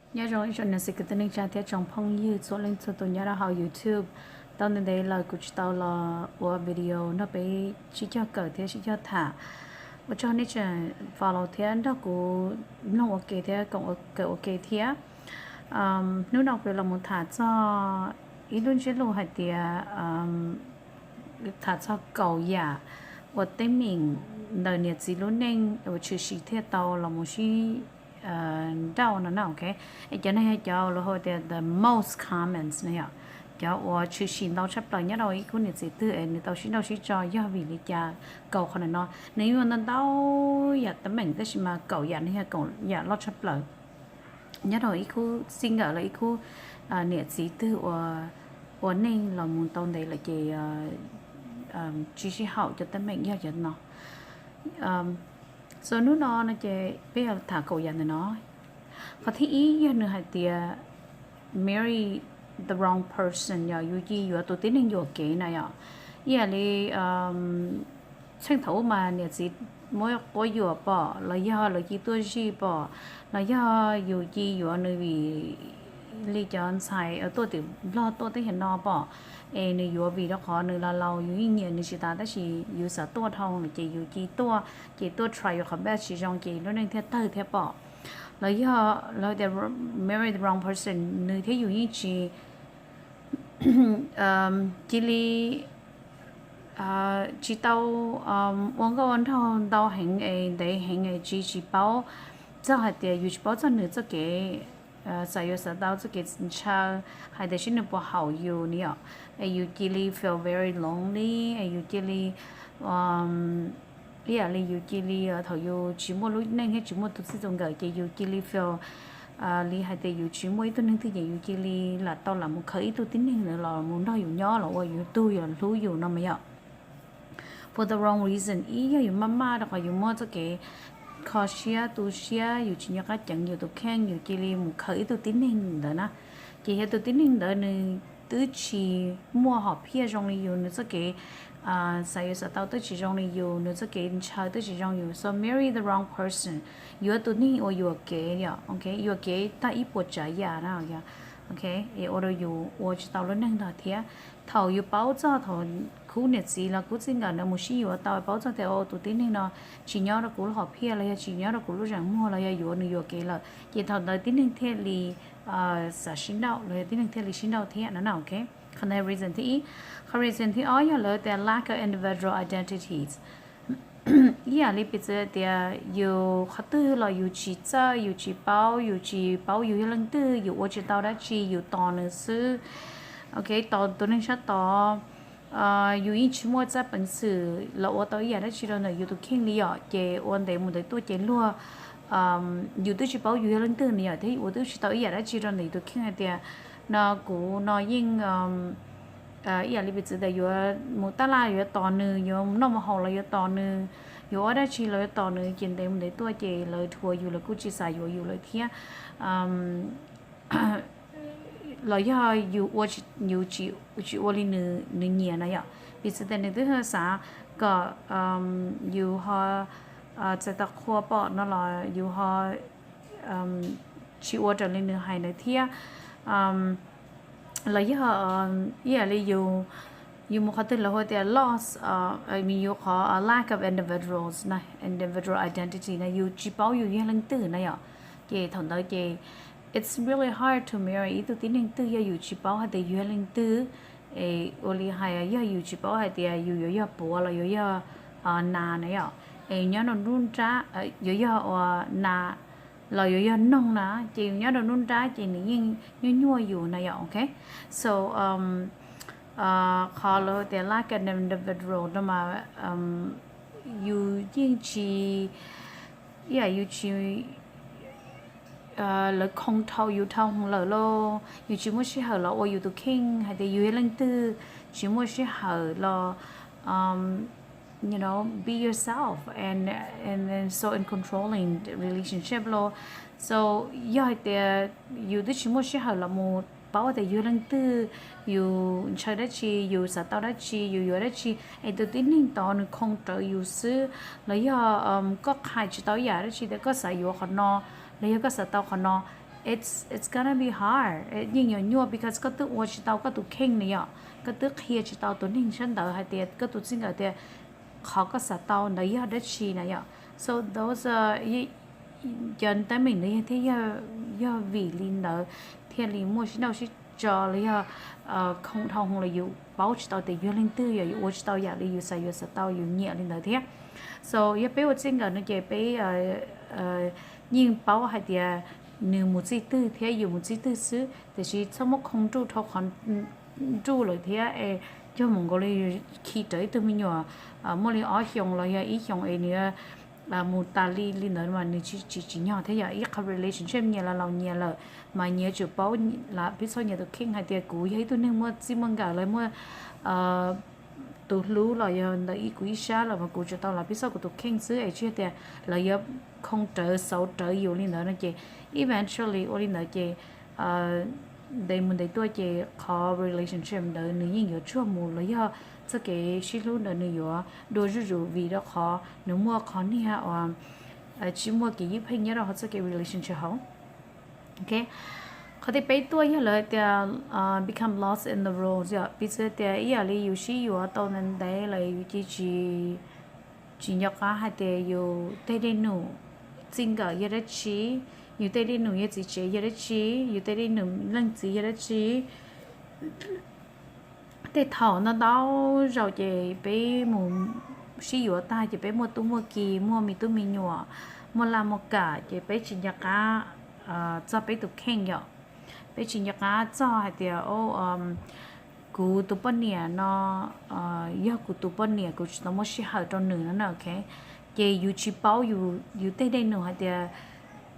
Nyob zoo ib tsoom niam txiv kwv tij neej tsa thiab tsoom phooj ywg txhua leej txhua tus nyob rau hauv YouTube. Tau ntev ntev lawm kuv tsis tau los ua video nrog peb sib cog kawm thiab sib cog tham. Ua tsaug nej tseem follow thiab nrog kuv mloog ua ke thiab koom kawm ua ke thiab. Hnub no kuv los mus tham txog ib lub ntsiab lus hais tias tham txog kaum yam uas teeb meem ntawm niam txiv lub neej uas tshwm sim thiaj tau los mus sib nrauj no na, ok. Es cov no yog cov lus hu tias the most commons no yom, cov uas tshwm sim ntau tshaj plaws nyob rau ib khub niam txiv twg es nws tau sib nrauj sib tso yog vim li cas. Kaum qhov ntawm no nws yeej ua ntau ntau yam teeb meem tab sis mas kaum yam no yog kaum yam loj tshaj plaws nyob rau ib khub txij nkawm los ib khub niam txiv twg ua neej los mus tau ntev lawm ces tsis sib haum cov teeb meem yog cov no. So hnub no no ces peb yog tham kaum yam ntawm no. Qhov thib ib yog nws hais tias marry the wrong person, yog yus cia yuav tus tib neeg yuam kev na yom. Ib yam li txheej thaum ub mas niam txiv muab quab yuam pom los yog lawv cia tuaj zij pom los yog yus cia yuav nws vim li cov ntxhais tuaj tim Nplog tuaj teb chaws no pom es nws yuav vim rau qhov nws laus laus yus yeej nyiam nws tsis tas tab sis yus xav tuaj dhau lawm ces yus cia tuaj, ces tuaj try yuav qhov bad tsis zoo ces lub neej thiaj tawg thiab pom. Los yog lawv tias marry the wrong person, nws thiab yus yeej tsis cia li tsis tau ua nkauj ua nraug ntau heev es ntev heev es tsis tsis paub txog hais tias yus tsis paub txog nws txoj kev xav yuav xav tau, txoj kev ntshaw, hais tias seb nws puas haum yus ni yom. Es yus cia li feel very lonely, es yus cia li ib yam li yus cia li thaum yus tsis muaj lub neej thiab tsis muaj tus txij tus nkawm ces yus cia li feel li hais tias yus tsis muaj ib tug neeg twg ces yus cia li lam tau lam mus khawb ib tug tib neeg ntawd los mus nrog yus nyob los ua yus tug, yus los hlub yus no mas yom. For the wrong reason, ib yog yus maj maj rau qhov yus muaj txoj kev kho siab tu siab, yus tsis nco qab ceev yus tus kheej, yus cia li mus khawb ib tug tib neeg ntawd na. Ces yog tus tib neeg ntawd nws twb tsis muaj hom phiaj zoo li yus, nws txoj kev xav yuav xav tau twb tsis zoo li yus, nws txoj kev ntshaw twb tsis zoo yus, so marry the wrong person, yuav tus neeg uas yuam kev yom, ok, yuam kev tag ib puas tsav yam na, ok, es ua rau yus ua tsis tau lub neej ntag thiab. Thaum yus paub txog thaum khub niam txiv los khub txij nkawm ntawd mus sib yuav tau paub txog tias tus tib neeg no tsis nyob rau kuv lub hom phiaj los yog tsis nyob rau kuv lub zeem muag los yog yuav nws yuam kev lawm ces thaum ntawd tib neeg thiaj li xav sib nrauj los yog tib neeg thiaj li sib nrauj thiab no na, ok. Qhov ntawd reason thib ib. Qhov reason thib ob yog lawv tias lack of individual identities. Ib yam li piv txwv tias yus qhov twg los yus tsis txawj, yus tsis paub, yus tsis paub yus yog leej twg, yus ua tsis tau dab tsi, yus tos nws xwb, ok, tos tus neeg sab tod. Yus yeej tsis muaj txaj peev xwm los ua tau ib yam dab tsi rau ntawm yus tus kheej li yom, ces ua ntev mus ntev tuaj ces luag yus twb tsis paub yus yog leej twg ni yom thiab yus ua twb tsis tau ib yam dab tsi rau ntawm yus tus kheej hais tias no kuv no yeej ib yam li piv txwv tias yuav mus taj laj yuav tos nws, yuav mus noj mus haus los yuav tos nws, yuav ua dab tsi los yuav tos nws, ces ntev mus ntev tuaj ces lawv dhuav yus, lawv kuj tsis xav yuav yus lawm thiab. Los yog yus ua, yus tsis ua li nws nyiam na yom. Piv txwv tias nws twb xav kom yus ho txais tos qhua pom no los yus ho tsis ua raws li nws hais ntawd thiab. Los yog ib yam li yus, yus mus qhov twg lawv hu tias loss, yus qhov lack of individuals, individual identity na, yus tsis paub yus yog leej twg na yom. Ces thaum ntawd ces it's really hard to marry ib tug tib neeg twg yog yus tsis paub hais tias yus yog leej twg. Es ua li hais yog yus tsis paub hais tias yus yuav yog puav los yuav yog nas na yom, es nyob rau nruab nrab, yuav yog ua nas los yuav yog noog na, ces yus nyob rau nruab nrab ces nws yeej nyuaj nyuaj yus na yom, ok. So qhov lawv tias lack of individual no mas yus yeej tsis, ib yam yus tsis, lawv khoo dhau yus dhau lawm lauj, yus tsis muaj sij hawm los ua yus tus kheej hais tias yus yog leej twg, tsis muaj sij hawm los you know, be yourself and, and then so in controlling relationship lauj. So yog hais tias yus twb tsis muaj sij hawm los mus paub tias yus yog leej twg, yus ntshaw dab tsi, yus xav tau dab tsi, yus yuav dab tsi, es tus tib neeg tod nws khoo rawv yus xwb, los yog koj qhia tsis tau ib yam dab tsi tias koj xav yuav qhov no los yog koj xav tau qhov no, it's it's gonna be hard, yeej yuav nyuaj because koj twb ua tsis tau koj tus kheej na yom, koj twb qhia tsis tau tus neeg sab ntawd hais tias koj tus txij nkawm tias qhov koj xav tau ntawd yog dab tsi na yom. So those are, cov teeb meem ntawd yog thiaj yog, yog vim li ntawd thiaj li muaj sib nrauj sib tso los yog khoo dhau hwv los yus paub tsis tau tias yog leej twg, yog yus ua tsis tau yam li yus xav, yus xav tau yus nyiam li ntawd thiab. So yog peb ua txij nkawm no ces peb yeej paub hais tias nws mus txij twg thiab yus mus txij twg xwb, tiam sis txhob muab khoo nruj dhau qhov nruj lawm thiab es cog mus nkaus li khi rawv ib tug me nyuam muaj li ob xyoos los yog ib xyoos es nws mus tas li li ntawd mas nws tsis tsim nyog thiab. Yog ib qho relationship nyias los laus nyias lawm mas nyias yuav tsum paub, lam pib txhob nyias tus kheej hais tias kuv yog ib tug neeg muaj txij muaj nkawm los muaj tus hlub los yog ntawm ib kuv ib sab lawm mas kuv tsum tau lam pib txhob kuv tus kheej xwb es tsis yog tias lawv yuav khoo rawv xauv rawv yus li ntawd no ces eventually ua li ntawd ces ntev mus ntev tuaj ces qhov relationship ntawd nws yeej yuav tsuag mus los yog txoj kev sib hlub ntawd nws yuav dua zuj zus vim rau qhov nws muaj qhov niag uas tsis muaj kev ywj pheej nyob rau hauv txoj kev relationship hauv. Ok, qhov thib peb tuaj yog lawv tias become lost in the roles yom, piv txwv tias ib yam li yus sib yuav tau ntev ntev los yus cia tsis nco qab hais tias yus tej dej num txij nkawm yog dab tsi, yus tej dej num yog txiv tsev yog dab tsi, yus tej dej num leej txiv yog dab tsi. Tej thaum ntau ntau zaus ces peb mus sib yuav tag ces peb muaj tub muaj ki, muaj me tub me nyuam, muaj laj muaj kam ces peb tsis nco qab txog peb tus kheej yom. Peb tsis nco qab txog hais tias kuv tus poj niam no yog kuv tus poj niam, kuv tsis tau muab sij hawm rau nws no na, ok. Ces yus tsis paub yus tej dej num hais tias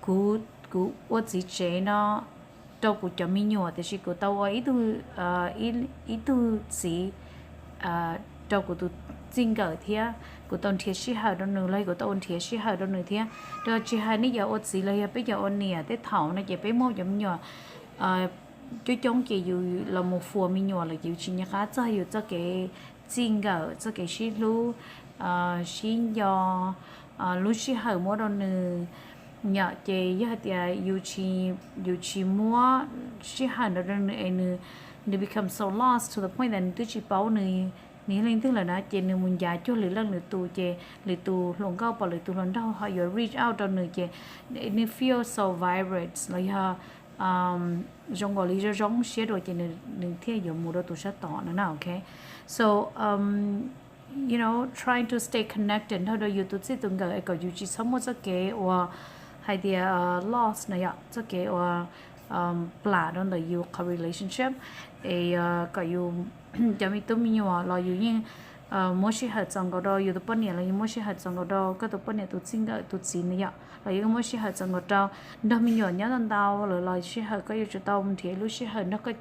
kuv, kuv ua txiv tsev no rau kuv cov me nyuam tiam sis kuv tau ua ib tug, ib tug txiv rau kuv tus txij nkawm thiab kuv tau nrhiav sij hawm rau nws los kuv tau ua nrhiav sij hawm rau nws thiab. Rau tsis hais nej cov ua txiv los yog peb cov ua niam tej thaum no ces peb muaj cov me nyuam coob coob ces yus los mus fuas me nyuam lawm ces yus tsis nco qab txog yus txoj kev txij nkawm, txoj kev sib hlub, sib nco, lub sij hawm muab rau nws yom. Ces yog hais tias yus tsis muab sij hawm nrog rau nws es nws, nws become so lost to the point that nws twb tsis paub nws, nws yog leej twg lawm na, ces nws mus ncav cuag lwm leej lwm tus ces lwm tus hluas nkauj pom lwm tus hluas nraug ho yuav reach out rau nws ces nws feel so violent los yog zoo nkaus li zoo zoo siab dua ces nws thiaj yuav mus rau tus sab tom no na, ok. So you know, trying to stay connected nrog rau yus tus txij tus nkawm es kom yus tsis txhob muaj txoj kev uas hais tias lost na yom, txoj kev uas plam rau ntawm yus qhov relationship es kom yus cov me tub me nyuam los yus yeej muab sij hawm txaus nkaus rau, yus tus poj niam los yus muab sij hawm txaus nkaus rau koj tus poj niam tus txij nkawm tus txiv na yom, los yus muab sij hawm txaus nkaus rau nrog me nyuam nyob ntau ntau lawm los sij hawm koj yuav tsum tau nrhiav lub sij hawm nrog koj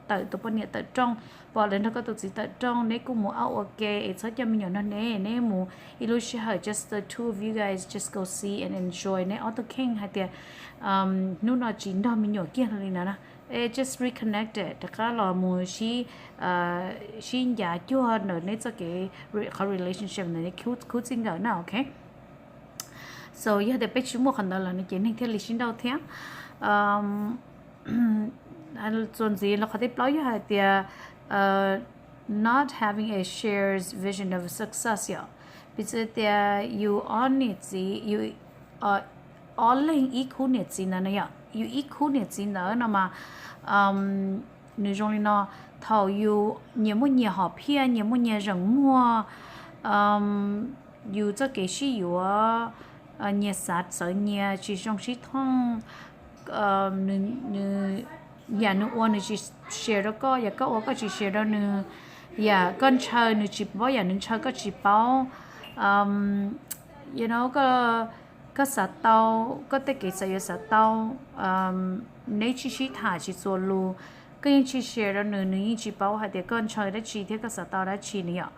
tawm tus poj niam tawm rooj, pom lawv nrog koj tus txiv tawm rooj, neb kuj mus ua ke es txhob coj me nyuam nrog neb, neb mus ib lub sij hawm just the two of you guys just go see and enjoy neb ob tug kheej hais tias hnub no tsis nrog me nyuam kiag li no na. Just reconnected rov qab los mus sib, sib ncav cuag ntawm neb txoj kev qhov relationship ntawm neb khub txij nkawm na, ok. So yog tias peb tsis muaj qhov ntawd lawm no ces neeg thiaj li sib nrauj thiab. Txuas ntxiv los qhov thib plaub yog hais tias not having a shared vision of success yom. Piv txwv tias yus ob niam txiv, yus ob leeg ib khub niam txiv ntawd na yom, yus ib khub niam txiv ntawd no mas nws zoo li no, thaum yus nyias muaj nyias hom phiaj, nyias muaj nyias zeem muag, yus txoj kev sib yuav nyias xav txawv nyias tsis zoo sib thooj, nws, yam nws ua nws tsis share rau koj, yam koj ua koj tsis share rau nws, yam koj ntshaw nws tsis paub, yam nws ntshaw koj tsis paub, you know, koj xav tau, koj tej kev xav yuav xav tau, neb tsis sib tham tsis txuas lus, koj yeej tsis share rau nws, nws yeej tsis paub hais tias koj ntshaw dab tsi thiab koj xav tau dab tsi na yom.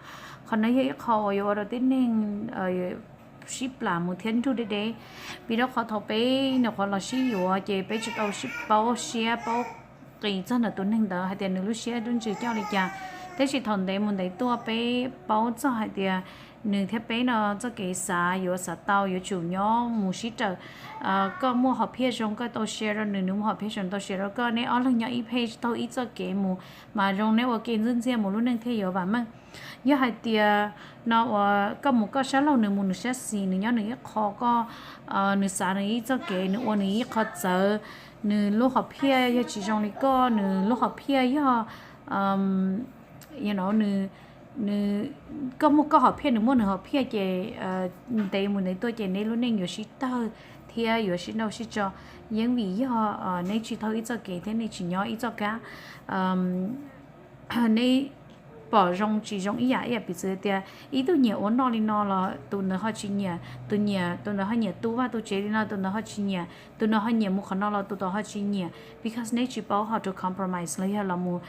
Qhov no yog ib qho uas yuav ua rau tib neeg sib plam mus thiab nrug deb deb. Vim rau qhov thaum peb nyuam qhuav los sib yuav ces peb tsis tau sib paub siab paub qis txog ntawm tus neeg ntawd hais tias nws lub siab lub ntsws coj li cas. Tab sis thaum ntev mus ntev tuaj peb paub txog hais tias nws thiab peb no txoj kev xav yuav xav tau yuav tsum nyob mus sib raws. Koj muaj hom phiaj zoo koj tau share rau nws, nws muaj hom phiaj zoo tau share rau koj, neb ob leeg nyob ib page taug ib txoj kev mus mas zoo, neb ua ke ntxwb ntxiaj mus lub neej thiaj yuav vam meej. Yog hais tias no uas koj mus koj sab laug, nws mus nws sab xis, nws nyob nws ib qho, koj, nws xav nws ib txoj kev, nws ua nws ib qho txawv, nws lub hom phiaj yog tsis zoo li koj, nws lub hom phiaj yog, you know, nws, nws, koj muaj koj hom phiaj, nws muaj nws hom phiaj ces ntev mus ntev tuaj ces neb lub neej yuav sib tawg thiab yuav sib nrauj sib tso. Yeej vim yog neb tsis taug ib txoj kev thiab nej tsis nyob ib txoj kab. Neb pom zoo tsis zoo ib yam, ib yam piv txwv tias ib tug nyiam ua noj li no los tus ntawd ho tsis nyiam, tus nyiam, tus ntawd ho nyiam tu vaj tu tsev li no, tus ntawd ho tsis nyiam, tus no ho nyiam mus qhov no los tus tod ho tsis nyiam, because neb tsis paub how to compromise los yog los mus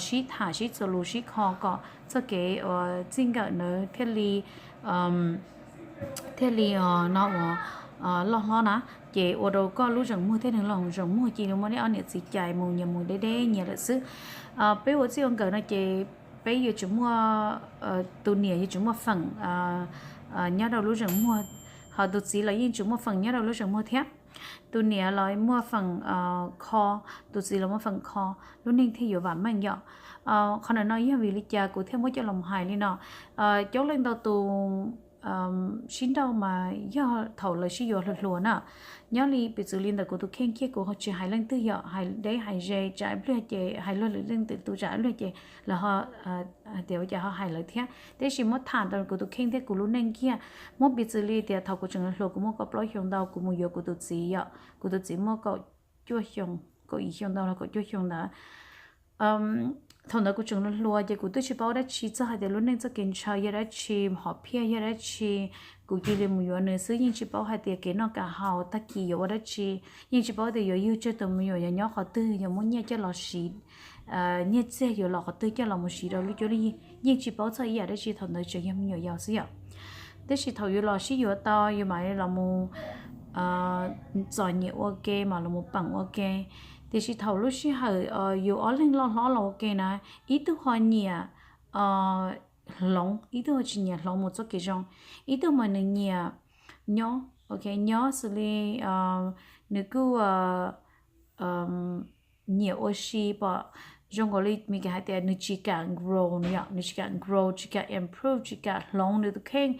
sib tham sib txuas lus sib kho kom txoj kev uas txij nkawm ntawd thiaj li, thiaj li no uas loj hlob na, ces ua rau koj lub zeem muag thiab nws lub zeem muag cia li muab neb ob niam txiv cais mus nyias mus deb deb nyias lawm xwb. Peb ua txij ua nkawm no ces peb yuav tsum muaj, tus niam yuav tsum muaj feem nyob rau lub zeem muag, ho tus txiv los yeej tsum muaj feem nyob rau lub zeem muag thiab. Tus niam los muaj feem kho, tus txiv los muaj feem kho, lub neej thiaj yuav vam meej yom. Qhov ntawm no yog vim li cas kuv thiaj muab coj los hais li no? Coob leej ntau tus sib nrauj mas yog thaum lawv sib yuav hluas hluas na. Nyob li piv txwv li ntawm kuv tus kheej kiag, kuv tsis hais leej twg yom, hais deb hais ze, tsam ib pliag ces hais luag lwm leej twg tus tsam ib pliag ces lawv ho hais tias ua cas ho hais lawv thiab. Tab sis muab tham rau kuv tus kheej thiab kuv lub neej kiag, muab piv txwv li tias thaum kuv tseem hluas kuv muaj kaum plaub xyoo ntau kuv mus yuav kuv tus txiv yom, kuv tus txiv muaj kaum cuaj xyoo, kaum yim xyoo ntau los kaum cuaj xyoo ntawd. Thaum ntawd kuv tseem hluas ces kuv twb tsis paub dab tsi txog hais tias lub neej txoj kev ntshaw yog dab tsi, hom phiaj yog dab tsi. Kuv cia li mus yuav nws xwb, yeej tsis paub hais tias kev noj kev haus tag kis yuav ua dab tsi, yeej tsis paub tias yuav yug tsawg tus me nyuam, yuav nyob qhov twg, yuav muab nyiaj coj los siv, nyiaj txiag yuav los qhov twg coj los mus siv rau lub cuab lub yig, yeej tsis paub txog ib yam dab tsi, thaum ntawd tseem yog me nyuam yaus xwb yom. Tab sis thaum yus los sib yuav tau yus mam li los mus txom nyem ua ke, mam los mus peem ua ke. Tiam sis thaum lub sij hawm yus ob leeg loj hlob los ua ke na, ib tug ho nyiam hloov, ib tug ho tsis nyiam hloov mus txoj kev zoo. Ib tug mas nws nyiam nyob, ok, nyob xws li nws kuj nyiam ua si pom, zoo nkaus li Mis Kas hais tias nws tsis kam grow, yom, nws tsis kam grow, tsis kam improve, tsis kam hloov nws tus kheej,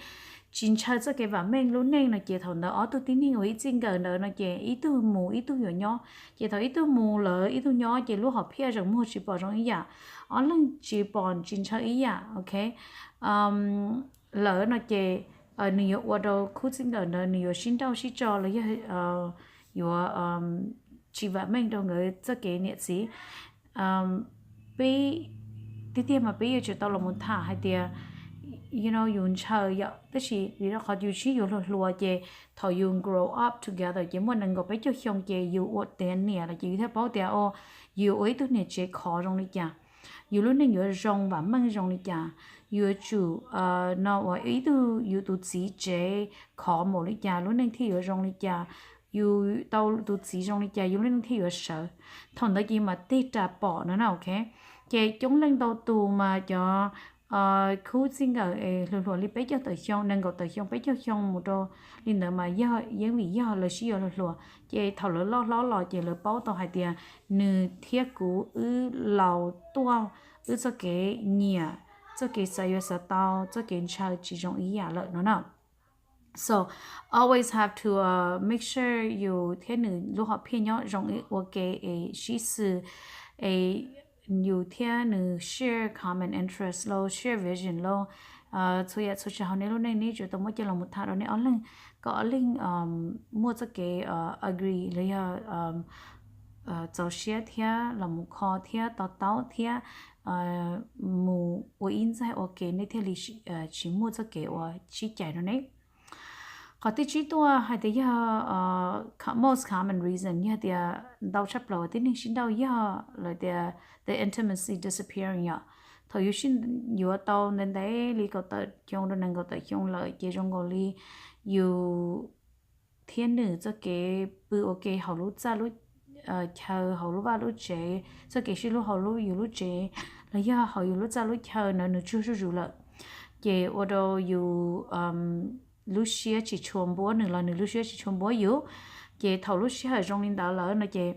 tsis ntshaw txoj kev vam meej lub neej no ces thaum ntawd ob tug tib neeg uas ib txij nkawm ntawd no ces ib tug mus ib tug yuav nyob. Ces thaum ib tug mus lawm ib tug nyob ces lub hom phiaj zeem muag tsis pom zoo ib yam, ob leeg tsis pom tsis ntshaw ib yam, ok. Lawm no ces nws yuav ua rau khub txij nkawm ntawd nws yuav sib nrauj sib tso los yog yuav tsis vam meej rau nkawd txoj kev niam txiv. Peb, tiag tiag mas peb yuav tsum tau los mus tham hais tias, you know, yus ntshaw yom, tab sis vim rau qhov yus sib yuav hluas hluas ces thaum yus grow up together ces muaj nees nkaum peb caug xyoo ces yus ua tiav niam lawm ces yus thiaj paub tias, o, yus ua ib tug niam tsev khov zoo li cas, yus lub neej yuav zoo vam meej zoo li cas. Yuav tsum no ua ib tug yus tus txiv tsev khov npaum li cas lub neej thiaj yuav zoo li cas, yus tau tus txiv zoo li cas yus lub neej thiaj yuav sawv. Thaum ntawd ces yus mam tig ras pom no na, ok. Ces coob leej ntau tus mas cov khub txij nkawm hluas hluas li peb caug tawm xyoo, nees nkaum tawm xyoo, peb caug xyoo mus rau li ntawd mas yog yeej vim yog lawv sib yuav hluas hluas ces thaum lawv loj hlob los ces lawv paub tau hais tias nws thiab kuv wb laus tuaj, wb txoj kev nyiam, txoj kev xav yuav xav tau, txoj kev ntshaw tsis zoo ib yam lawm no na. So always have to make sure yus thiab nws lub hom phiaj nyob zoo ua ke es sib xws, es yus thiab nws share common interest lauj, share vision lauj. Txhua yam txhua tsav hauv nej lub neej nej yuav tsum tau muab coj los mus tham rau nej ob leeg, kom ob leeg muaj txoj kev agree los yog txaus siab thiab los mus kho thiab to taub thiab mus ua ib ntxaig ua ke nej thiaj li tsis muaj txoj kev uas sib cais rau ne. Qhov thib tsib tuaj hais tias yog most common reason yog tias ntau tshaj plaws tib neeg sib nrauj yog lawv tias the intimacy disappearing yom. Thaum yus sib yuav tau ntev ntev li kaum tawm xyoo rau nees nkaum tawm xyoo lawm ces zoo nkaus li yus thiab nws txoj kev pw ua ke hauv lub txaj lub chaw, hauv lub vaj lub tsev, txoj kev sib hlub hauv yus lub tsev los yog hauv yus lub txaj lub chaw na nws tsuag zuj zus lawm. ces ua rau yus lub siab tsis tshua npuab nws los nws lub siab tsis tshua npuab yus. Ces thaum lub sij hawm zoo li ntawd lawm no ces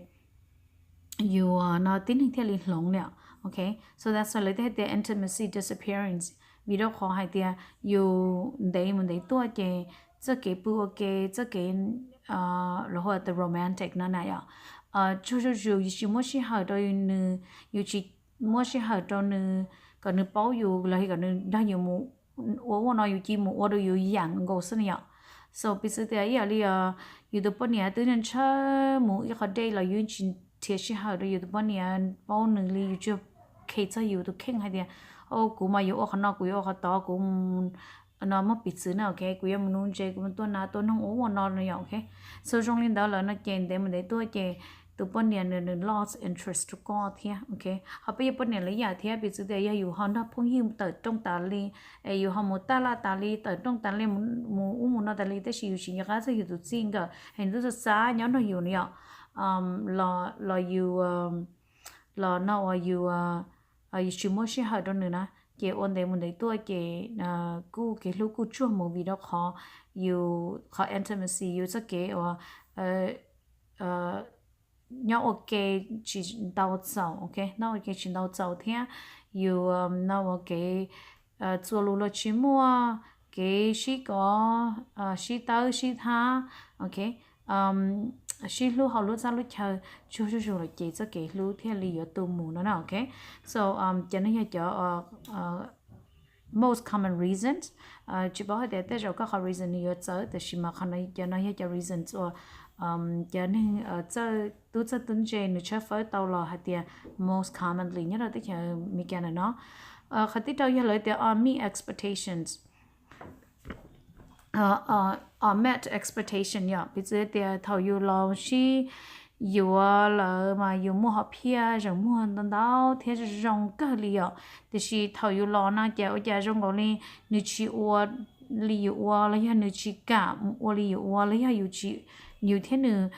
yus no tib neeg thiaj li hloov li. Ok, so that's why lawv thiaj hais tias intimacy disappearance, vim rau qhov hais tias yus ntev mus ntev tuaj ces txoj kev pw ua ke, txoj kev los hu ua the romantic no na yom, tsuag zuj zus yus tsis muaj sij hawm rau nws, yus tsis muaj sij hawm rau nws kom nws paub yus los kom nws nrog yus mus ua ua no, yus cia mus ua rau yus yam nkaus xwb na yom. So piv txwv tias ib yam li yus tus poj niam twb ntshaw mus ib qho dej los yus tsis nrhiav sij hawm rau yus tus poj niam paub nws li, yus tsuas khe txog yus tus kheej hais tias, o, kuv mas yuav ua qhov no, kuv yuav ua qhov tod, kuv no muaj piv txwv na, ok, kuv yuav mus nuv ntses, kuv mus tua nas tua noog ua ua no no yom, ok. So zoo li ntawd lawm no ces ntev mus ntev tuaj ces tus poj niam nws nws lost interest rau koj thiab, ok. Ho peb yog poj niam los ib yam thiab, piv txwv tias yog yus ho nrog phooj ywg tawm rooj tas li, es yus ho mus taj laj tas li, tawm rooj tas li, mus ub mus no tas li, tab sis yus tsis nco qab txog yus tus txij nkawm es nws twb xav xav nyob nrog yus no yom, los yus los no uas yus yus tsis muaj sij hawm rau nws na, ces ua ntev mus ntev tuaj ces kuj kev hlub kuj tsuag mus vim rau qhov yus qhov intimacy, yus txoj kev uas nyob ua ke tsis ntau txaus, ok, nyob ua ke tsis ntau txaus thiab yus no ua kev txuas lus los tsis muaj, kev sib kov, sib tawb sib thab, ok, sib hlub hauv lub txaj lub chaw tsuag zuj zus lawm ces txoj kev hlub thiaj li yuav tu mus no na, ok. So cov no yog cov most common reasons. Tsis paub hais tias tej zaum koj qhov reason nws yuav txawv, tab sis mas qhov no, cov no yog cov reasons uas cov neeg txawj tub txawj tub ntse nws tshawb fawb tau los hais tias most commonly nyob rau teb chaws Amelikas ntawm no. Qhov thib rau yog lawv tias unmet expectations. Unmet expectation yom, piv txwv tias thaum yus los sib yuav lawm mas yus muaj hom phiaj zeem muag ntau ntau thiab zoo kawg li yom, tiam sis thaum yus los no ces ua cas zoo nkaus li nws tsis ua li yus ua los yog nws tsis kam ua li yus ua los yog yus tsis, yus thiab nws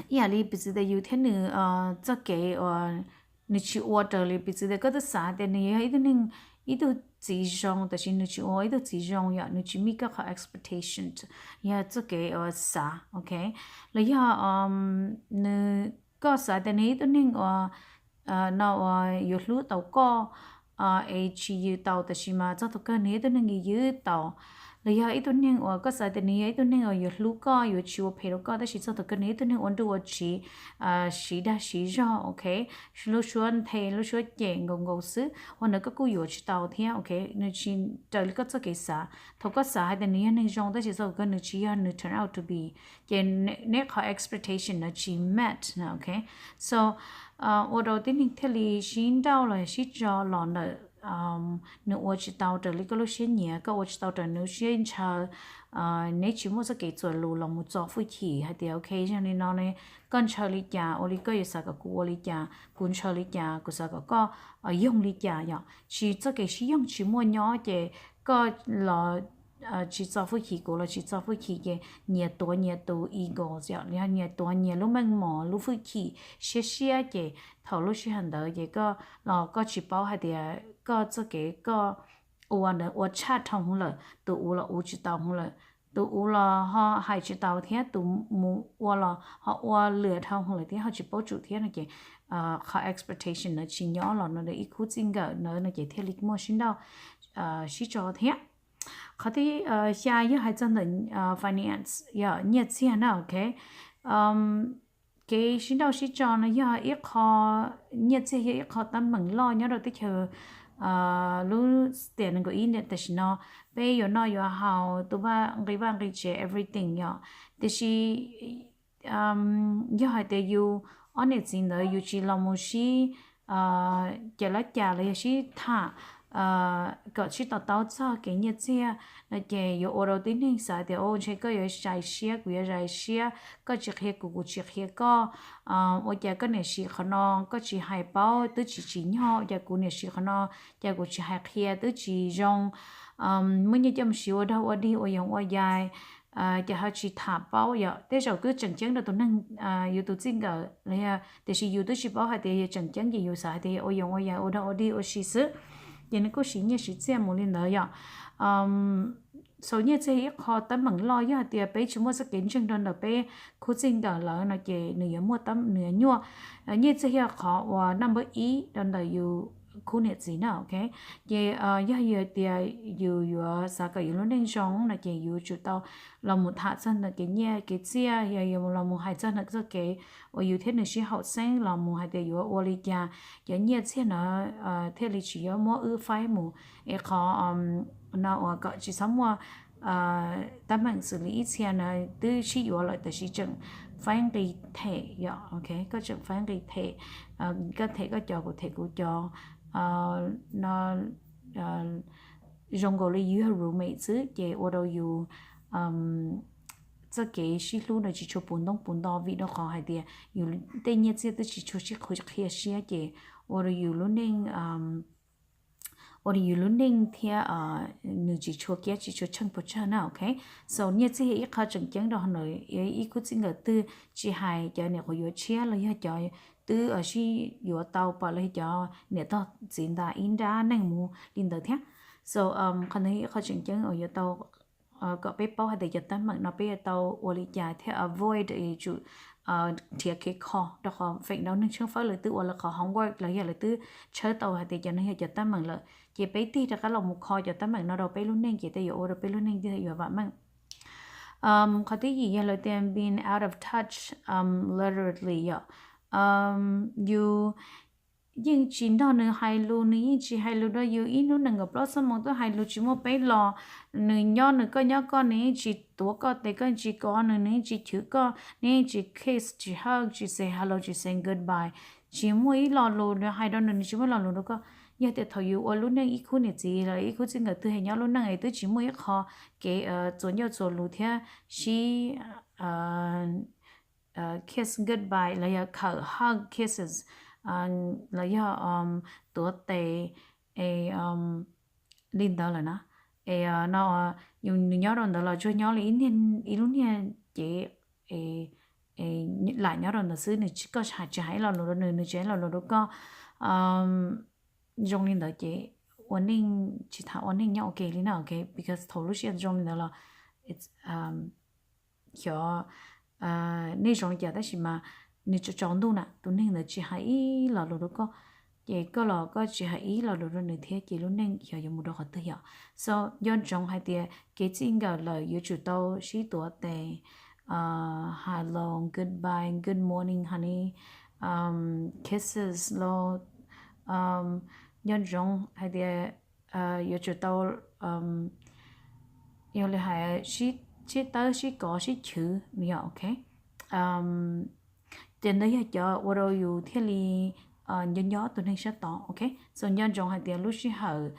ib yam li piv txwv tias yus thiab nws txoj kev uas nws tsis ua raws li, piv txwv tias koj twb xav tias nws yog ib tug neeg, ib tug txiv zoo tab sis nws tsis ua ib tug txiv zoo yom, nws tsis meet koj qhov expectation, yog txoj kev uas xav, ok, los yog nws, koj xav tias nws ib tug neeg uas no uas yuav hlub tau koj es tsis yws tau tab sis mas txog thaum kawg nws ib tug neeg yws yws tau, los yog ib tug neeg uas koj xav tias nws yog ib tug neeg uas yuav hlub koj yuav tsis ua phem rau koj tab sis txog thaum kawg nws ib tug neeg ua nruj ua tsiv, siv dag siv zog, ok, lub suab nthe lub suab cem nkaus nkaus xwb ua ntawd koj kuj yuav tsis tau thiab, ok, nws tsis raws li koj txoj kev xav. Thaum koj xav hais tias nws yog neeg zoo tab sis txog thaum kawg nws tsis yog, nws turn out to be, ces neb qhov expectation no tsis met na, ok. So ua rau tib neeg thiaj li sib nrauj los sib tso los ntawm nws ua tsis tau raws li koj lub siab nyiam, koj ua tsis tau raws nws lub siab ntshaw, neb tsis muaj txoj kev txuas lus los mus txo hwj chim hais tias ok, yog li no ne, koj ntshaw li cas ua li koj yuav xav kom kuv ua li cas, kuv ntshaw li cas kuv xav kom koj yoog li cas yom, tsis txoj kev sib yoog tsis muaj nyob ces koj los tsis txo hwj chim, kuv los tsis txo hwj chim ces nyias tuav nyias tus ego yom, nyias tuav nyias lub meej mom lub hwj chim siab siab ces thaum lub sij hawm ntawd ces koj los koj tsis paub hais tias koj txoj kev koj ua ntawd ua tshaj dhau hwv lawm, tus ua los ua tsis tau hwv lawm, tus ua los ho hais tsis tau thiab tus mus ua los ho ua lwam dhau hwv lawm thiab ho tsis paub tsum thiab no ces qhov expectation no tsis nyob los no ib khub txij nkawm ntawd no ces thiaj li muaj sib nrauj sib tso thiab. Qhov thib xya yog hais txog ntawm finance, yog nyiaj txiag na, ok. Kev sib nrauj sib tso no yog ib qho, nyiaj txiag yog ib qho teeb meem loj nyob rau teb chaws lub tiam nees nkaum ib tam sim no. Peb yuav noj yuav haus, tu vaj nqi vaj nqi tsev everything yom, tiam sis yog hais tias yus ob niam txiv ntawd yus tsis los mus sib cais lab cas los yog sib tham kom sib to taub txog kev nyiaj txiag no ces yuav ua rau tib neeg xav tias ntshe koj yuav zais siab kuv yuav zais siab, koj tsis qhia kuv kuv tsis qhia koj, ua cas koj niam siv qhov no koj tsis hais paub twb tsis tsim nyog, ua cas kuv niam siv qhov no cas kuv tsis hais qhia twb tsis zoo, muaj nyiaj coj mus siv ua dog ua dig ua yoov ua yais, ces ho tsis tham paub yom. Tej zaum twb tseem ceeb rau tus neeg, yus tus txij nkawm los yog, tiam sis yus twb tsis paub hais tias yog tseem ceeb ces yus xav hais tias yog ua yoov ua yais ua dog ua dig ua si xwb. Ces nws kuj siv nyiaj siv txiaj mus li ntawd yom. So nyiaj txiag ib qho teeb meem loj, yog hais tias peb tsis muaj txoj kev ntseeg rau ntawm peb khub txij nkawm lawm no ces nws yuav muaj, nws yuav nyuaj. Nyiaj txiag yog qhov uas number ib rau ntawm yus khub niam txiv na, ok. Ces yog yus tias yus yuav xav kom yus lub neej zoo no ces yus tsum tau los mus tham txog ntawm kev nyiaj kev txiaj, yog yus los mus hais txog ntawm txoj kev uas yus thiab nws sib haum xeeb, los mus hais tias yuav ua li cas cov nyiaj txiag no thiaj li tsis yuav muab wb faib mus. Es qhov no uas kom tsis txhob muaj teeb meem xws li ib txhia no twb sib yuav lawm tab sis tseem faib nqi them yom, ok, koj tseem faib nqi them, koj them koj cov, kuv them kuv cov, no zoo nkaus li yus yog roommate xwb ces ua rau yus txoj kev sib hlub no tsis tshua puv ntoob puv nto vim rau qhov hais tias yus tej nyiaj txiag twb tsis tshua sib qhia siab ces ua rau yus lub neej, ua rau yus lub neej thiab nws tsis tshua kiab tsis tshua tsheej puas tsawg na, ok. So nyiaj txiag yog ib qho tseem ceeb rau ntawm ib khub txij nkawm twg, tsis hais cov niam qhuav yuav tshiab los yog cov twb sib yuav tau pom los yog cov niam tog txiv ntas ib nrab neej mus li ntawd thiab. So qhov ntawd yog ib qho tseem ceeb uas yuav tau kom peb paub hais tias cov teeb meem no peb yuav tau ua li cas thiab avoid, yuav tsum nrhiav kev kho, rau qhov feem ntau neeg tshawb fawb lawv twb ua lawv qhov homework los yog lawv twb tshawb tau hais tias cov no yog cov teeb meem lawm ces peb tig rov qab los mus kho cov teeb meem no rau peb lub neej ces tej yuav ua rau peb lub neej thiaj yuav vam meej. Qhov thib yim yog lawv tias being out of touch literally yom. Yus yeej tsis nrog nws hais lus, nws yeej tsis hais lus rau yus, ib hnub nees nkaum plaub xuab moos twb hais lus tsis muaj peb los. Nws nyob nws, koj nyob koj, nws yeej tsis tuav koj tes, koj yeej tsis kov nws, nws yeej tsis chwv koj, nws yeej tsis kiss, tsis hug, tsis say hello, tsis say goodbye. Tsis muaj ib lo lus nws hais rau nws, nws tsis muaj lo lus rau koj. Yog tias thaum yus ua lub neej ib khub niam txiv los ib khub txij nkawm twg es nyob lub neej es twb tsis muaj ib qho kev txuas ncauj txuas lus thiab sib kiss goodbye los yog khawm hug, kisses, los yog tuav tes es li ntawd lawm na. Es no nws nyob rau ntawd los tsuas nyob li ib lub niag cev, lam nyob rau ntawd xwb, nws tsis, koj tsis hais ib lo lus rau nws, nws tsis hais ib lo lus rau koj. Zoo li ntawd ces ua neej, tsis tham ua neej nyob ua ke li na, ok, because thaum lub sij hawm zoo li ntawd los xyov nej zoo li cas tab sis mas nws tsaus tsaus ntuj na, tus neeg ntawd tsis hais ib lo lus rau koj, ces koj los koj tsis hais ib lo lus rau nws thiab ces lub neej xyov yuav mus rau qhov twg yom. So nco ntsoov hais tias kev txij nkawm lawm yuav tsum tau sib tuav tes, hello, goodbye, good morning honey, kisses los, nco ntsoov hais tias yuav tsum tau, yog li hais sib tawb sib kov sib chwv yom, ok. Ces ntawd yog cov ua rau yus thiaj li nco nco tus neeg sab tod, ok. So nco ntsoov hais tias lub sij hawm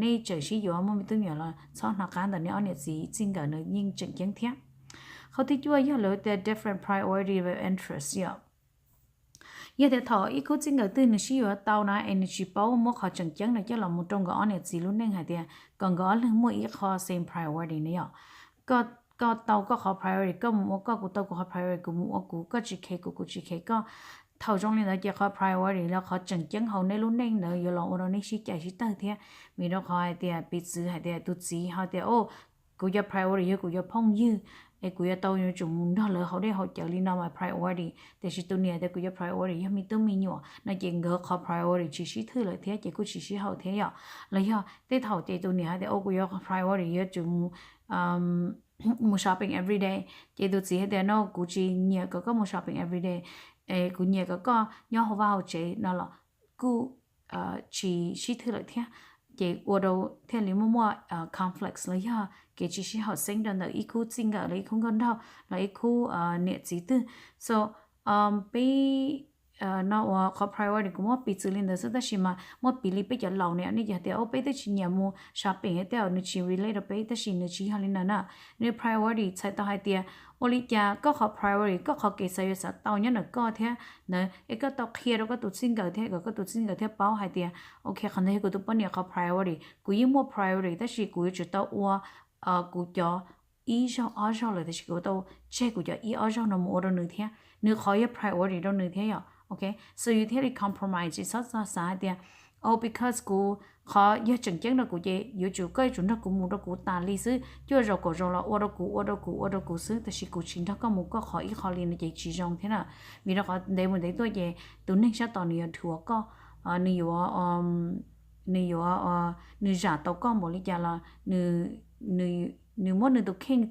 nej tseem sib yuav muaj me tub me nyuam los txhob hnov qab ntawm nej ob niam txiv txij nkawm, nws yeej tseem ceeb thiab. Qhov thib cuaj yog lawv tias different priority of interest yom. Yog tias thaum ib khub txij nkawm twg nws sib yuav tau na es nws tsis paub muab qhov tseem ceeb no coj los mus rau nkawd ob niam txiv lub neej hais tias kom nkawd ob leeg muaj ib qho same priority na yom. Koj tau koj qhov priority, koj mus ua koj, kuv tau kuv qhov priority, kuv mus ua kuv, koj tsis khev kuv, kuv tsis khev koj. Thaum zoo li ntawd ces qhov priority los qhov tseem ceeb hauv nej lub neej ntawd yuav los ua rau nej sib cais sib tawg thiab. Vim rau qhov hais tias piv txwv hais tias tus txiv ho tias, o, kuv cov priority yog kuv cov phooj ywg, es kuv yuav tau yuav tsum mus nrog lawv haus dej haus cawv li no mas priority. Tiam sis tus niam tias kuv cov priority yog me tub me nyuam no ces nkawd qhov priority tsis sib thwj lawm thiab ces kuj tsis sib haum thiab yom. Los yog tej thaum ces tus niam hais tias, o, kuv yuav priority yuav tsum mus mus shopping everyday, ces tus txiv hais tias no kuv tsis nyiam kom koj mus shopping everyday, es kuv nyiam kom koj nyob hauv vaj hauv tsev no los kuj tsis sib thwj lawm thiab. Ces ua rau thiaj li muaj muaj conflicts los yog kev tsis sib haum xeeb rau ntawm ib khub txij nkawm los ib khub nkauj nraug los ib khub niam txiv twg. So peb no uas qhov priority kuv muab piv txwv li ntawd xwb tab sis mas muab piv li peb cov laus ne, nej cov tias o peb twb tsis nyiam mus shopping tej zaum nws tsis relate rau peb, tab sis nws tsis yog li ntawd na. Nws priority txhais tau hais tias ua li cas koj qhov priority, koj qhov kev xav yuav xav tau nyob ntawm koj thiab ntawd es koj tau qhia rau koj tus txij nkawm thiab kom koj tus txij nkawm thiaj paub hais tias ok, qhov ntawd yog kuv tus poj niam qhov priority, kuv yeej muaj priority tab sis kuv yuav tsum tau ua kuv cov ib zaug ob zaug lawm tab sis kuv tau tseg kuv cov ib ob zaug no mus ua rau nws thiab, nws qhov yog priority rau nws thiab yom. Ok, so yus thiaj li compromise, tsis txhob xav hais tias Oh, because kuv, qhov yog tseem ceeb rau kuv ces yuav tsum koj yuav tsum nrog kuv mus rau kuv tas li xwb, cuaj zaus kaum zaus los ua rau kuv, ua rau kuv, ua rau kuv xwb, tab sis kuv tsis nrog koj mus koj qhov ib qho li no ces tsis zoo thiab na. Vim rau qhov ntev mus ntev tuaj ces tus neeg sab tod nws yuav dhuav koj, nws yuav, nws yuav, nws zam tau koj npaum li cas los nws muab nws tus kheej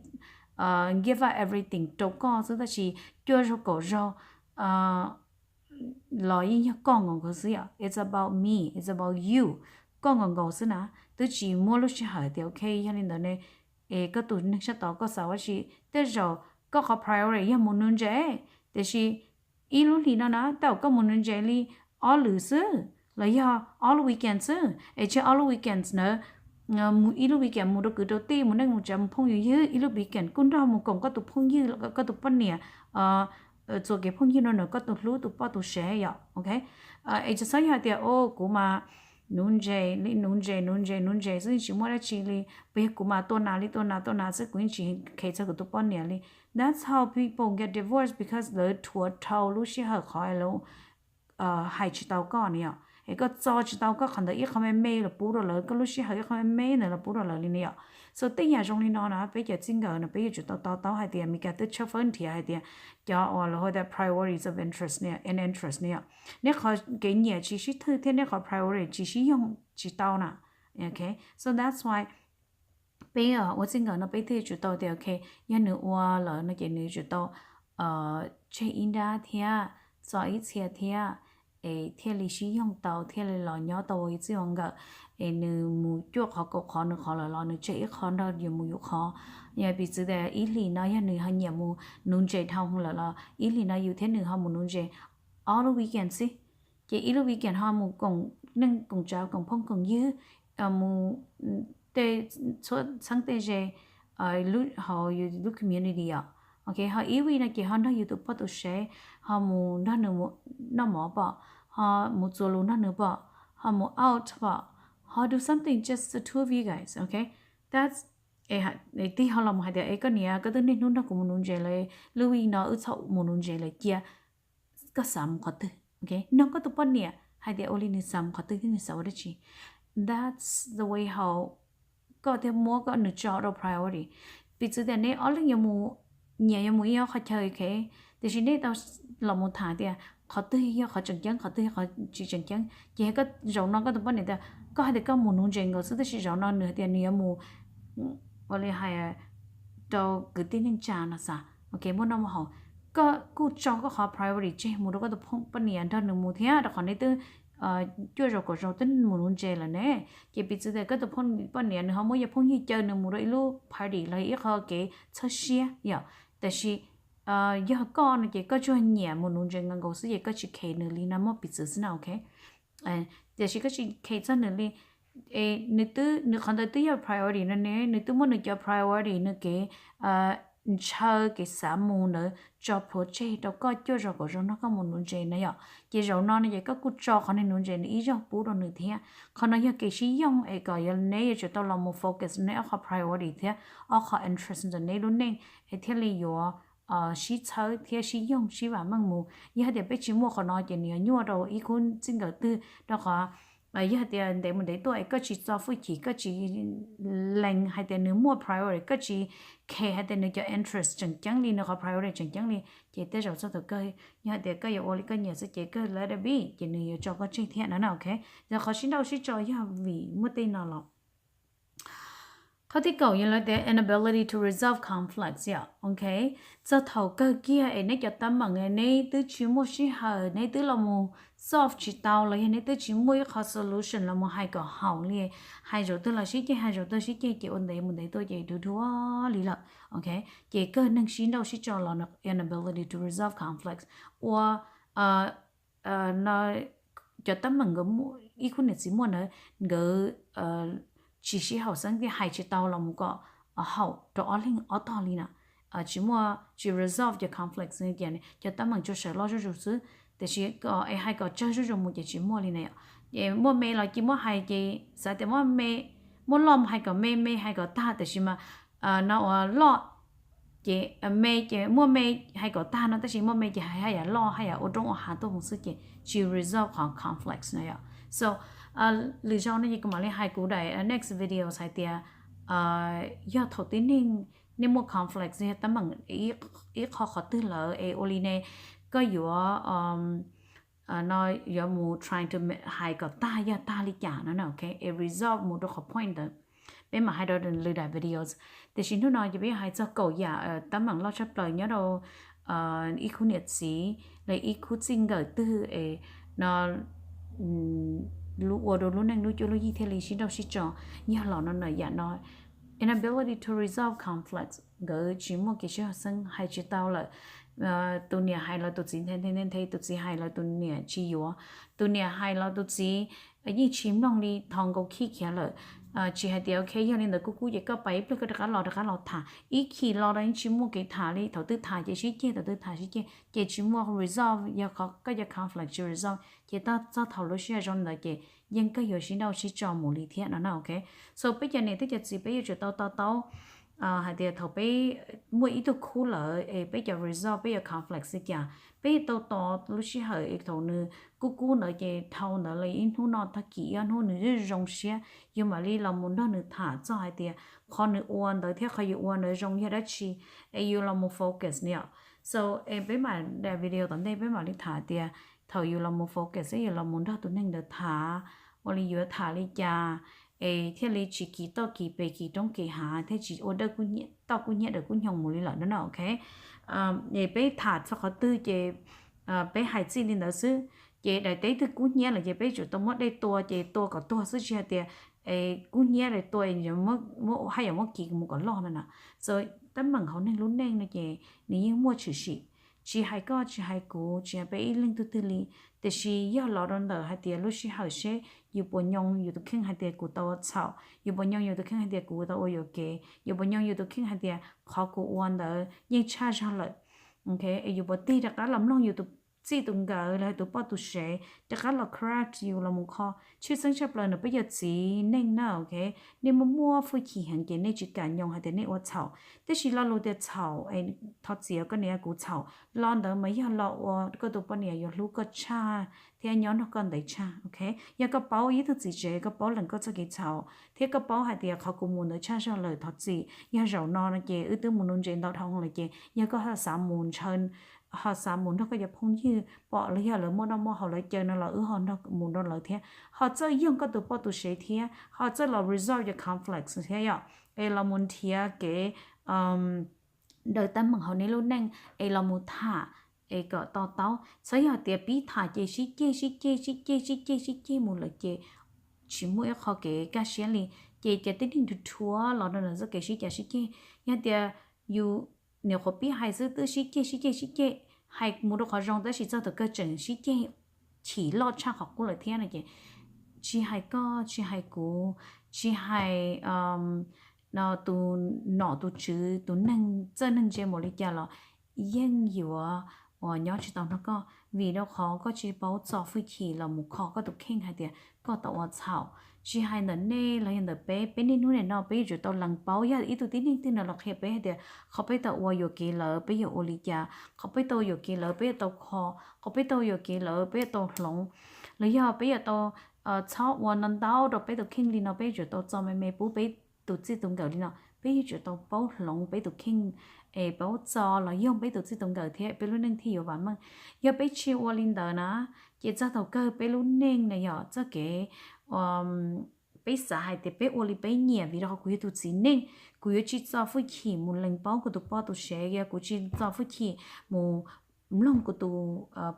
give up everything rau koj xwb, tab sis cuaj zaug kaum zaug los yeej yog koj nkaus nkaus xwb yom. It's about me, it's about you, koj nkaus nkaus xwb na. Twb tsis muaj lub sij hawm tias ok, yog li ntawd ne, es koj tus neeg sab tod koj xav ua si, tej zaum koj qhov priority yog mus nuv ntses, tiam sis ib lub hlis no na tej zaum koj mus nuv ntses li ob lwm xwb los yog ob lub weekend xwb, es tseg ob lub weekend ntawd mus ib lub weekend mus rau kwv rau tij, mus neej mus tsav, mus phooj ywg, ib lub weekend kuj nrog mus koom koj tus phooj ywg, koj tus poj niam, txuas kev phooj ywg no na, koj tus hlub tus poj tus sev yom, ok. Es tsis txhob yog hais tias o kuv mas nuv ntses li nuv ntses nuv ntses nuv ntses xwb tsis muaj dab tsi li, puas yog kuv mas tua nas li tua nas tua nas xwb, kuv yeej tsis khev txog kuv tus poj niam li. That's how people get divorced, because lawv dhuav dhau lub sij hawm qhov lawv hais tsis tau koj na yom, es koj txo tsis tau koj qhov ntawd ib qho me me los pub rau lawv, koj lub sij hawm ib qho me me ntawd los pub rau lawv li na yom. So tej yam zoo li no na peb cov txij nkawm no peb yuav tsum tau to taub hais tias Meskas twb tshawb fawb nrhiav hais tias cov uas lawv hu tias priorities of interest ne, and interest ne yom. Neb qhov kev nyiam tsis sib thwj thiab neb qhov priority tsis sib yoog tsis tau na. Ok, so that's why peb ua txij nkawm no peb thiaj yuav tsum tau tias ok, yog nws ua lawm no ces nws yuav tsum tau tseg ib nrab thiab txo ib txhia thiab, es thiaj li sib yoog tau thiaj li los nyob tau ua ib txij ua nkawm. Es nws mus cuaj qhov kaum qhov nws qhov lawm los nws tseg ib qho nrog yus mus yus qhov. Yog piv txwv tias ib hlis no yog nws ho nyiam mus nuv ntses dhau lawm los ib hlis no yus thiab nws ho mus nuv ntses ob lub weekend xwb, ces ib lub weekend ho mus koom neej koom tsav koom phooj koom ywg, mus tej txheeb tej ze hauv yus lub community os. Ok, ho ib week no ces ho nrog yus tus poj tus sev, ho mus nrog nws noj mov pom, ho mus txuas lus nrog nws pom, ho mus out pom, ho do something just the two of you guys, ok. That's, tig ho los mus hais tias es koj niam koj twb niaj hnub nrog kuv mus nuv ntses lawm, lub week no wb txhob mus nuv ntses lawm cia. Koj xav mus qhov twg? Ok, nug koj tus poj niam hais tias ua li nws xav mus qhov twg thiab nws xav ua dab tsi. That's the way how koj thiaj muab koj nws tso rau priority. Piv txwv tias neb ob leeg yuav mus, nyiam yuav mus ib ob qhov chaw, ok, tiam sis neb tau los mus tham tias qhov twg yog qhov tseem ceeb, qhov twg yog qhov tsis tseem ceeb. Ces koj zaum no koj tus poj niam tias koj hais tias koj mus nuv ntses nkaus xwb, tab sis zaum no nws hais tias nws yuav mus ua li hais rau kwv tij neej tsa no xav, ok, muaj noj muaj haus. Koj kuj tso koj qhov priority tseg mus rau koj tus poj niam nrog nws mus thiab, rau qhov neb twb cuaj zaus kaum zaus twb mus nuv ntses lawm ne. Ces piv txwv tias koj tus poj niam nws ho muab yog phooj ywg caw nws mus rau ib lub party los ib qho kev txhawb siab yom. Tab sis yog koj no ces koj tsuas nyiam mus nuv ntses nkaus nkaus xwb ces koj tsis khev nws li no muaj piv txwv xwb na, ok. Tiam sis koj tsis khev txog nws li, nws twb, nws qhov ntawd twb yog priority no ne, nws twb muab nws cov priority, nws kev ntshaw kev xav mus ntawd tso plhuav tseg rau koj cuaj zaus kaum zaus nrog koj mus nuv ntses na yom. Ces zaum no no ces koj kuj tso qhov nws nuv ntses nws ib zaug pub rau nws thiab. Qhov no yog kev sib yoog es kom neb yuav tsum tau los mus focus neb ob qho priority thiab ob qho interest ntawm neb lub neej es thiaj li yuav sib txhawb thiab sib yoog sib vam meej mus. Yog hais tias peb tsis muaj qhov no ces nws yuav nyuaj rau ib khub txij nkawm twg, rau qhov yog hais tias ntev mus ntev tuaj es koj tsis txo hwj chim, koj tsis lees hais tias nws muaj priority, koj tsis khev hais tias nws cov interest tseem ceeb li, nws qhov priority tseem ceeb li, ces tej zaum txog thaum kawg yog hais tias koj yuav ua li koj nyiam xwb ces kawg let it be, ces nws yuav tso koj tseg thiab no na, ok. Yog qhov sib nrauj sib tso yog vim muaj tej no los. Qhov thib kaum yog lawv tias inability to resolve conflicts yom, ok. Txog thaum kawg kiag es neb cov teeb meem neb twb tsis muaj sij hawm, neb twb los mus solve tsis tau los yog neb twb tsis muaj ib qho solution los mus hais kom haum li, hais zaum twg los sib ceg, hais zaum twg sib ceg ces ua ntev mus ntev tuaj ces du dua li lawm, ok. Ces kawg neeg sib nrauj sib tso los inability to resolve conflicts, ua no cov teeb meem nkawd, ib khub niam txiv muaj ntawd nkawd tsis sib haum xeeb thiab hais tsis tau los mus kom haum rau ob leeg ob tog li na. Tsis muaj, tsis resolve cov conflicts, cov teeb meem tsuas sawv loj zuj zus xwb, tiam sis es hais kom tsawg zuj zus mus ces tsis muaj li na yom. Es muaj me los cia muab hais ces xav tias muab me, muab loj mus hais kom me, me hais kom tag, tiam sis mas no ua loj ces me ces muaj me hais kom tag no, tab sis muaj me ces hais haj yam loj haj yam ua roob ua hav tuaj mus xwb ces tsis resolve qhov conflicts na yom. So Lwm zaus no ces kuv mam li hais kuv daim next video hais tias yog thaum tib neeg nej muaj conflict yog teeb meem ib qho qhov twg lawm es ua li ne, koj yuav no yuav mus trying to hais kom tag yog tag li cas no, ok, es resolve mus rau qhov point ntawd, peb mam hais rau lwm daim videos. Tiam sis hnub no ces peb yuav hais txog kaum yam teeb meem loj tshaj plaws nyob rau ib khub niam txiv los ib khub txij nkawm twg es no ua rau lub neej lub cuab lub yig thiaj li sib nrauj sib tso. Yog los no na yam no, inability to resolve conflict, nkawd tsis muaj kev sib haum xeeb, hais tsis tau lawm. Tus niam hais los tus txiv nthe nthe nthe, tus txiv hais los tus niam tsis yuav, tus niam hais los tus txiv yeej tsis mloog li, thov nkaus khij khiav lawm. Tsis hais tias ok yog li ntawd kub kub ces koj pais ib pliag koj rov qab los rov qab los tham, ib chim los rau yeej tsis muaj kev tham li, thaum twg tham ces sib ceg, thaum twg tham sib ceg ces tsis muaj resolve, yog koj cov conflict tsis resolve ces txog thaum lub sij hawm zoo ntawd ces yeej kawg yuav sib nrauj sib tso mus li thiab no na, ok. So peb cov niam thiab cov txiv peb yuav tsum tau to taub hais tias thaum peb muaj ib tug khub lawm es peb cov resolve peb cov conflict li cas, peb tau tos lub sij hawm thaum nws kub kub ntawd ces dhau ntawd los ib hnub no tag kis ib ob hnub nws zoo siab, yus mam li los mus nrog nws tham txog hais tias qhov nws ua ntawd thiab qhov yus ua ntawd zoo yog dab tsi, es yus los mus focus ni os. So es peb mam daim video tom ntej peb mam li tham tias thaum yus los mus focus es yus los mus nrog tus neeg ntawd tham, ua li yuav tham li cas es thiaj li tsis kis toj kis pes kis roob kis hav thiab tsis ua dawj toj kub hnyiab dawm kub nyoog mus li lawm no, ok. Es peb tham txog qhov twg ces peb hais txij li ntawd xwb. Ces daim teb twg kub hnyiab lawm ces peb tsum tau muab dej tua ces tua kom tuag xwb, tsis hais tias kub hnyiab tua haj yam muab kis mus kom loj no na. So teeb meem hauv neeg lub neej no ces nws yeej muaj tshwm sim, tsis hais koj tsis hais kuv tsis hais peb ib leeg twg twg li. Tiam sis yog los rau ntawm hais tias lub sij hawm seb yus puas nyoo yus tus kheej hais tias kuv tau ua txhaum, yus puas nyoo yus tus kheej hais tias kuv tau ua yuam kev, yus puas nyoo yus tus kheej hais tias qhov kuv ua ntawd yeej tshaj zog lawm, ok, es yus puas tig rov qab los mloog yus tus txij tus nkawm los tus poj tus sev rov qab los correct yus los mus kho. Tshwj xeeb tshaj plaws no peb yog txiv neej na, ok, nej muaj muaj hwj chim heev ces nej tsis kam nyoo hais tias nej ua txhaum. Tab sis lo lus tias txhaum, thov txim koj niam kuv txhaum, lo ntawd mas yog lo ua koj tus poj niam yuav hlub koj tshaj thiab nyob nrog koj ntev tshaj, ok. Yog koj paub ib tug txiv tsev, koj paub lees koj txoj kev txhaum thiab koj paub hais tias qhov kuv mus ntawd tshaj zog lawm, thov txim, yog zaum no no ces wb twb mus nuv ntses ntau dhau lawm ces yog koj ho xav mus ntshaw, ho xav mus nrog koj cov phooj ywg pom los yog lawv muaj noj muaj haus lawv caw no los wb ho nrog mus nrog lawv thiab, ho txawj yoog koj tus poj tus sev thiab ho txawj los resolve cov conflict thiab yom, es los mus nrhiav kev daws teeb meem hauv nej lub neej es los mus tham es kom to taub. Txhob yog tias pib tham ces sib ceg sib ceg sib ceg sib ceg sib ceg mus lawm ces tsis muaj ib qho kev kaj siab li. Ces cov tib neeg rhuav rhuav los rau ntawm txoj kev sib cav sib ceg, yog tias yus nyuam qhuav pib hais xwb twb sib ceg sib ceg sib ceg, hais mus rau qhov zoo tab sis txog thaum kawg tseem sib ceg chim loj tshaj qhov qub lawm thiab no ces tsis hais koj tsis hais kuv, tsis hais tus nom tus tswv tus neeg txawj neeg ntse mus li cas los yeej yuav uas nyob tsis tau nrog koj, vim rau qhov koj tsis paub txo hwj chim los mus kho koj tus kheej hais tias koj tau ua txhaum. Tsis hais ntawm nej los yog ntawm peb, peb niaj hnub nim no peb yuav tsum tau lees paub, yog ib tug tib neeg twg no los qhia peb hais tias qhov peb tau ua yuam kev lawm peb yuav ua li cas, qhov peb tau yuam kev lawm peb yuav tau kho, qhov peb tau yuam kev lawm peb yuav tau hloov, los yog peb yuav tau txhob ua no ntau rau peb tus kheej li no, peb yuav tsum tau txo me me pub peb tus txij tus nkawm li no, peb yuav tsum tau paub hloov peb tus kheej es paub txo los yoog peb tus txij tus nkawm thiab peb lub neej thiaj yuav vam meej. Yog peb tsis ua li ntawd na, ces txog thaum kawg peb lub neej na yog txoj kev peb xav hais tias peb ua li peb nyiam, vim rau qhov kuv yog tus txiv neej, kuv yuav tsis txo hwj chim mus lees paub kuv tus poj tus sev, yog kuv tsis txo hwj chim mus mloog kuv tus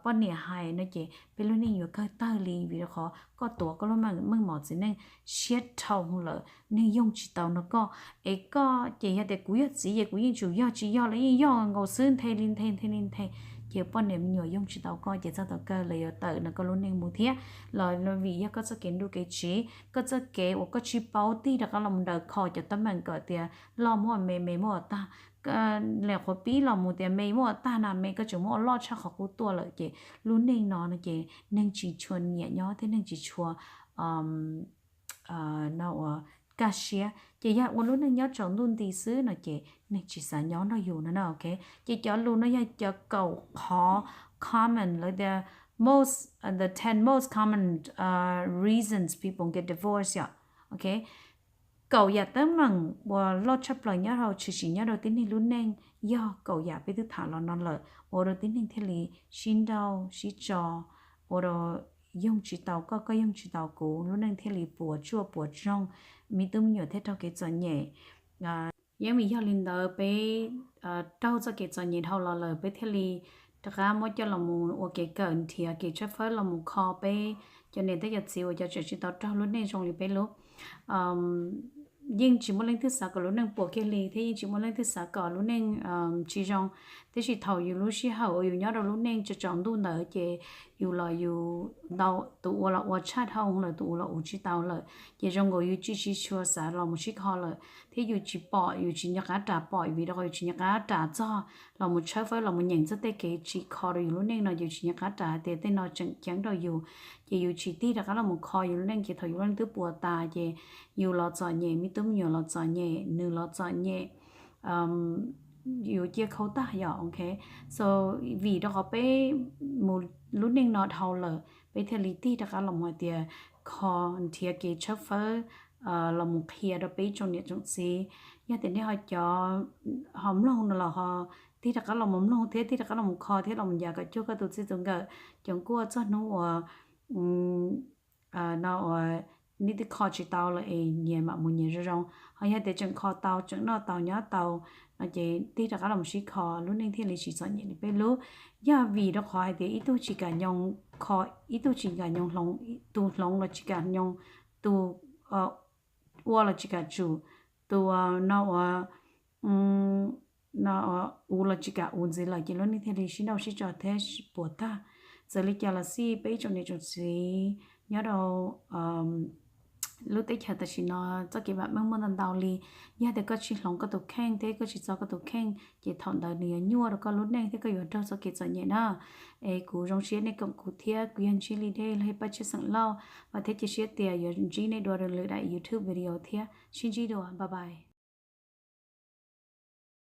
poj niam hais no ces peb lub neej yuav kawg tawg li, vim rau qhov koj tuav koj lub meej mom txiv neej siab dhau lawm, neeg yoog tsis tau nrog koj. Es koj ces yog tias kuv yog txiv ces kuv yeej tsum yog, tsis yog los yeej yog nkaus xwb, nthe li nthe nthe li nthe, ces poj niam me nyuam yoog tsis tau koj ces txog thaum kawg lawv yuav tawm no koj lub neej mus thiab los vim yog koj txoj kev nruj kev tsiv, koj txoj kev uas koj tsis paub tig rov qab los mus daws kho cov teeb meem kom tias loj muab me, me muab ua tag. Lam qhuav pib los mus tias me muab ua tag na, me koj tseem muab ua loj tshaj qhov qub tuaj lawm ces lub neej no no ces neeg tsis tshua nyiam nyob thiab neeg tsis tshua no ua kaj siab. Ces yog ua lub neej nyob tsaus ntuj nti xwb no ces neeg tsis xav nyob nrog yus no na, ok. Ces cov lus no yog cov kaum qhov common lawv tias most uh, the ten most common uh, reasons people get divorced yom. Ok, kaum yam teeb meem uas loj tshaj plaws nyob rau tshwm sim nyob rau tib neeg lub neej yog kaum yam peb twb tham los no lawm, ua rau tib neeg thiaj li sib nrauj sib tso, ua rau yoog tsis tau koj, koj yoog tsis tau kuv, lub neej thiaj li puas tsuaj puas tsoog, me tub me nyuam thiaj raug kev txom nyem. Yeej vim yog li ntawd peb raug txoj kev txom nyem dhau los lawm peb thiaj li rov qab muab coj los mus ua kev kawm nrhiav kev tshawb fawb los mus kho peb cov niam thiab cov txiv uas cov tseem tsis tau raug lub neej zoo li peb lub. Yeej tsis muaj leej twg xav kom lub neej puas kiag li thiab yeej tsis muaj leej twg xav kom lub neej tsis zoo. Tiam sis thaum yus lub sij hawm uas yus nyob rau lub neej tsaus ntuj ntawd ces yus los yus ntau, tus ua los ua tshaj dhau lawm, tus ua los ua tsis tau lawm, ces zoo nkaus yus tsis tsis tshua xav los mus sib kho lawm thiab yus tsis pom, yus tsis nco qab ras pom vim rau qhov yus tsis nco qab ras txog los mus tshawb fawb los mus nyeem txog tej kev tsis kho rau yus lub neej no, yus tsis nco qab ras tias tej no tseem ceeb rau yus, ces yus tsis tig rov qab los mus kho yus lub neej, ces thaum yus lub neej twb puas tas ces yus los txom nyem, me tub me nyuam los txom nyem, nws los txom nyem, yus cia khau tag yom. Ok, so vim rau qhov peb mus lub neej no dhau lawm peb thiaj li tig rov qab los mus hais tias kho nrhiav kev tshawb fawb los mus qhia rau peb ib tsoom niam tsoom txiv. Yog tias nej ho cov ho mloog no los ho tig rov qab los mus mloog thiab tig rov qab los mus kho thiab los mus ncav kom cuag koj tus txij tus nkawm, cov nkuaj txog hnub uas no uas nej twb kho tsis tau lawm es nyias mam mus nyias zoo zoo. Ho yog tias tseem kho tau, tseem noj tau nyob tau no ces tig rov qab los mus sib kho, lub neej thiaj li tsis txom nyem li peb lub. Yog vim rau qhov hais tias ib tug tsis kam nyoog kho, ib tug tsis kam nyoog hloov, tus hloov los tsis kam nyoog, tus ua los tsis kam tsum, tus no uas no uv los tsis kam uv ntxiv lawm ces lub neej thiaj li sib nrauj sib tso thiab puas tag. Txawm li cas los xij peb ib tsoom niam tsoom txiv nyob rau lub teb chaws tam sim no txoj kev vam meej muaj ntau ntau li. Yog tias koj tsis hloov koj tus kheej thiab koj tsis txo koj tus kheej ces thaum ntawd nws yuav nyuaj rau koj lub neej thiab koj yuav raug txoj kev txom nyem na. Es kuv zoo siab nej koom kuv thiab kuv yog Ntsib Li Dej los yog Paj Tshiab xeem Lauj, vam thiab cia siab tias yuav ntsib nej dua rau lwm daim YouTube video thiab. Sib ntsib dua, bye bye.